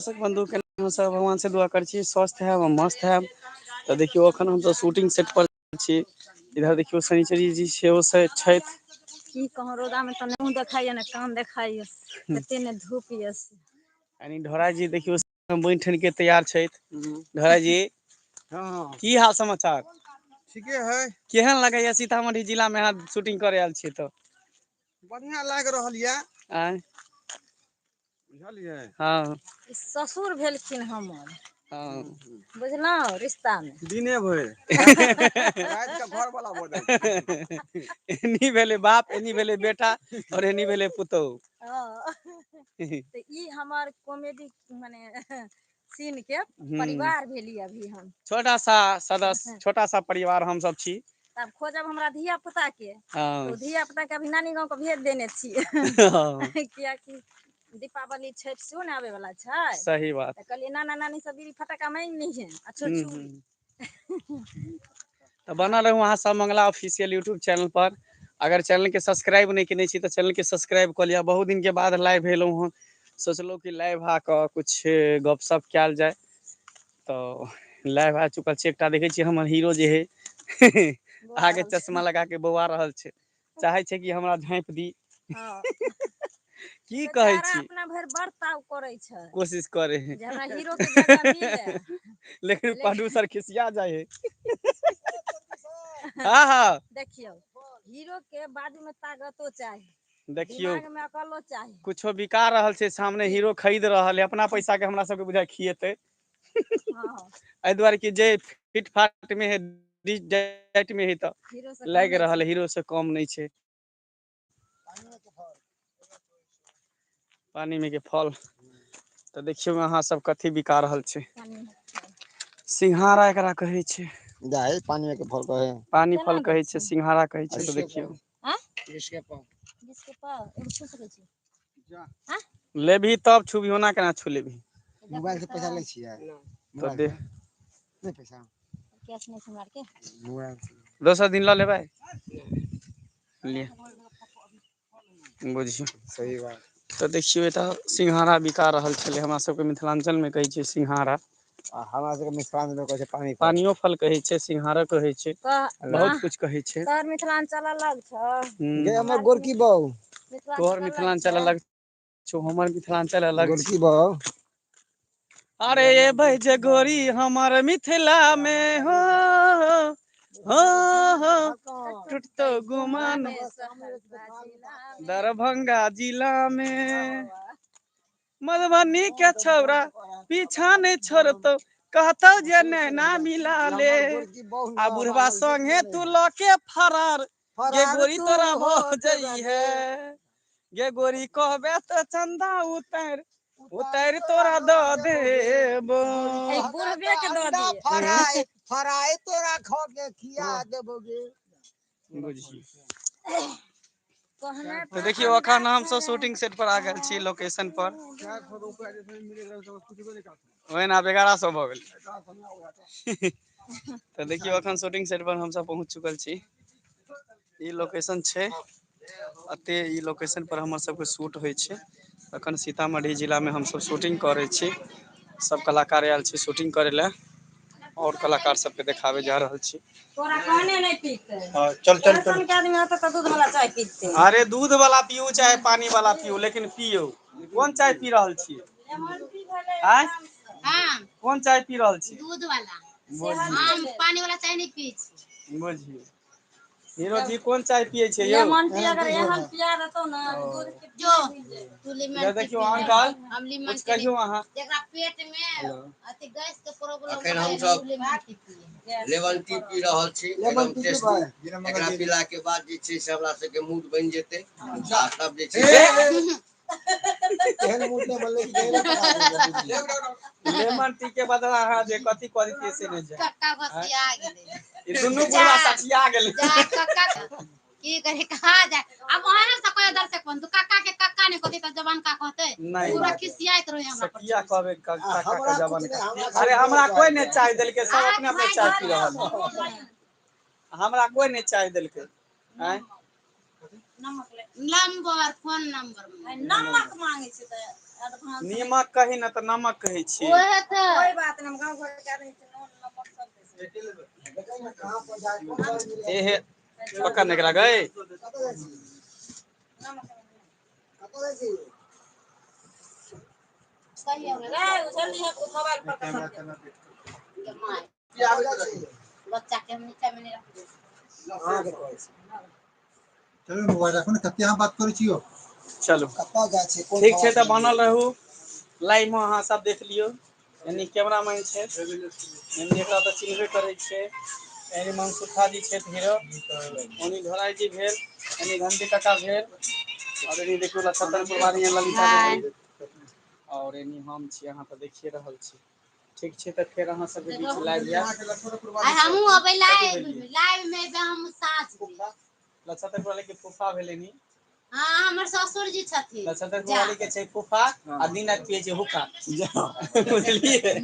दर्शक बंधु, केना सब? भगवान से दुआ करै छी, स्वस्थ हैब आ मस्त हैब। तऽ देखियौ, अखन हमसब शूटिंग सेट पर छी। इधर देखियौ, शनिचरी जी सेहो से छथि। की कहूँ, रौदा में तऽ नहि मुँह देखाइए, ने कान देखाइए, एते ने धूप यऽ से। यानी ढोरा जी देखियौ, बनि ठनि के तैयार छथि। ढोरा जी। हँ। की हाल समाचार? ठीके है। केहन लगैया सीतामढ़ी जिला में अहाँ शूटिंग करे आयल छी तऽ? बढ़िया लागि रहल यऽ। आँय? बुझलियै? हँ। ई ससुर भेलखिन हमर। हँ। बुझलहुँ, रिश्ता मे दिने भरि राति के घर वाला भऽ जाइ छै। एनी भेलै बाप, एनी भेलै बेटा और एनी भेलै पुतोहु। हँ, तऽ ई हमर कॉमेडी मने सीन के परिवार भेली अभी हम। छोटा सा सदस्य, छोटा सा परिवार हम सब छी। तब खोजब हमरा धिया पुता के। हँ। तो धिया पुता के अभी नानी गाँव के भेज देने छियै, कियाकि दीपावली छठि सेहो ने आबे वाला छै। सही बात। तऽ कहलियै, नाना नानी सब बीड़ी फटक्का मांगि लिहे आ छुरछुरी। तऽ बनल रहू अहाँ सब मंगला ऑफिशियल यूट्यूब चैनल पर। अगर चैनल के सब्सक्राइब नहि केने छी तऽ चैनल के सब्सक्राइब कऽ लिअ। बहुत दिन के बाद लाइव एलहुँ हँ, सोचलहुँ कि लाइव आ कऽ कुछ गपशप कयल जाय, तऽ लाइव आ चुकल छी। एकटा देखै छियै, हमर हीरो जे है, अहाँके चश्मा लगा के बौआ रहल छै, चाहे छै कि हमरा झाँपि दी। की कहै बेचारा छी? अपना भरि बड़ ताव करै छै। कोशिश करे है जे हमरा हीरो के जगह मिले। लेकिन प्रोड्यूसर खिसिया जाइ है। हँ। देखियौ, हीरो के बाजू में ताकतो चाही। देखियौ। दिमाग में अकलो चाही। कुछो बिका रहल छै सामने, हीरो खरीद रहल है अपना पैसा के। हमरा सबके बुझाय खिएतै। एहि दुआरे कि जे फिट फाट में है, डाइट में है, तऽ हीरो से कम लागि नहि रहल छै। है हीरो से कम नहि छै। पानी में के फल। तऽ देखियौ अहाँ सब, कथी बिका रहल छै? पानी में। सिंघाड़ा एकरा कहै छै। जाए, पानी के फल कहे। पानी केना फल दै कहै छै? छै? सिंघाड़ा कहै छै। तऽ देखियौ। 20 के पाव। 20 के पाव? एगो छू सकै छी? लेबही तब छुबही, ओना केना छू लेबही? मोबाइल से पैसा लै छियै? तऽ दे। नहि पैसा। कैश नहि छै हमरा आरके। मोबाइल से। दोसर दिन लऽ लेबै, लिअ, बुझियौ। सही बात। तऽ देखियौ, एतऽ सिंघाड़ा बिका रहल छलै। हमरा सबके मिथिलाञ्चलमे कहै छै सिंघाड़ा। आ हमरा सबके मिथिलाञ्चल मे कहै छै पानी फल। पानियो फल कहै छै, सिंघाड़ा कहै छै। तऽ बहुत कुछ कहै छै। तोहर मिथिलाञ्चल अलग छौ। गे हमर गोरकी बहू। तोहर मिथिलाञ्चल अलग छौ, हमर मिथिलाञ्चल अलग छै। गोरकी बहू। अरे एबै जे गोरी हमर मिथिला मे, हो हो हो, टूटतो गुमान दरभंगा जिला मे, मधुबनी के छौरा पीछा नहीं छोड़तौ, कहतौ जे नैना मिला ले, आ बुढ़वा संगे तू लके फरार गे गोरी, तोरा भऽ जई है गे गोरी, कहबे तऽ चंदा उतार उतारि तोरा दऽ देबो। एहि बुढ़बे के दऽ दियै। फराय फराय तोरा खो के खिया देबोगे। बुझियौ। कहने। तऽ देखियौ, अखन हमसब शूटिंग सेट पर आ गेल छी, लोकेशन पर। ओहिना आब 1100 भऽ गेल। तऽ देखियौ, अखन शूटिंग सेट पर हमसब पहुँच चुकल छी। ई लोकेशन छै एते, ई लोकेशन पर हमर सबके शूट होइ छै। अखन सीतामढ़ी जिलामे हमसब शूटिंग करै छी। सब कलाकार आयल छै शूटिंग करै लए और कलाकार सबके देखाबे जा रहल छी। तोरा कहने नहि पीते। चल चल। तोरा के आदमी रहतै तऽ दूध वाला चाय पीते। अरे, दूध वाला पियू चाहे पानी वाला पियू, लेकिन पियू। कोन चाय पी रहल छियै? लेमन टी भेलै। आँय? हाँ। कोन चाय पी रहल छी? दूध वाला। बुझियौ। हम पानी वाला चाय नहीं पिए छी। बुझियौ, हीरो जी कोन चाय पियै छै यौ? लेमन टी अगर एहन पिया देतौ ने, दूध के। जो तू लेमन या टी देखियौ पी ले। अंकल, हम लेमन कुछ टी कहियौ अहाँ। जेकरा पेट में अथी गैस के प्रॉब्लम अखन है, हमसब उ लेमन टी पिए। लेमन टी पी रहल छी। लेमन एकदम टी टेस्टी। पीबै? एकरा पीला के बाद जे छै से हमरा सबके मूड बनि जेतै आ तब जे छै से एहन मूड नहि बनलै कि देले पका देबै। लेमन टी के बदला अहाँ जे कथी कऽ दितियै से नहि जाय। कक्का बसिया गेलै। ई दुनू बुढ़वा सठिया गेलै। जा कक्का, की करे, कहाँ जाए अब? वहाँ ना सको दर्शक बंधु, काका के कक्का ने कहते तऽ जवान का कहते? नहीं। पूरा खिसियाइत रहे हमरा से पर। किया कहबै काका हमरा के जवान कुछ का? नहि, हमरा अरे, हमरा कोई नहि चाय देलकै, सब अपने अपने चाय पी रहल है। हमरा कोई नहि चाय देलकै, आँय? नमक ले। Number, phone number. नमक मांगे छै तऽ एडवांस। नीमक कही न तऽ नमक कहै छी। ओहे तऽ कोई बात नहीं, हम गांव घर के आदमी छी, नून नमक सब दै छै। देखै ने कहाँ पर जाय, कोन दवाई मिलै। हे हे पकड़ ने एकरा गई। कतऽ जाइ छी? नमक कतऽ जाइ छी? कहियो ने रे जल्दी है मोबाइल पर के सब के my. कतऽ जाइ छी? बच्चा के हम नीचा में नहीं रखबै। अहाँके कहै छी। चलू मोबाइल राखू ने, कते अहाँ बात करै छी यौ। चलू। कतऽ जाइ छी? कोन ठीक छै दवा तऽ मिलै? बनल रहू लाइव मे, अहाँ सब देख लियौ। यानी कैमरामैन छै, यानी एकरा तऽ चिन्हबे करै छै। यानी मनसुखा जी छथि हीरो, ओनी ढोराई जी भेल, यानी घंटी काका भेल, और एनी देखियौ लछतरपुर वाली ललिता हाय। जी, और एनी हम छी, अहाँ तऽ देखिए रहल छी। ठीक छै तऽ फेर अहाँ सबके बीच लाइव जायब। आइ हमहूँ अबै कथी लाइव भेलियै? में, लाइव में एबै हम साँझ के। फूफा लछतरपुर वाली के फूफा भेलै नी। हाँ, हमर ससुर जी छथिन। लछतरपुर जा। वाली के छै फूफा आ दिन राति पियै छै हुक्का, बुझलियै?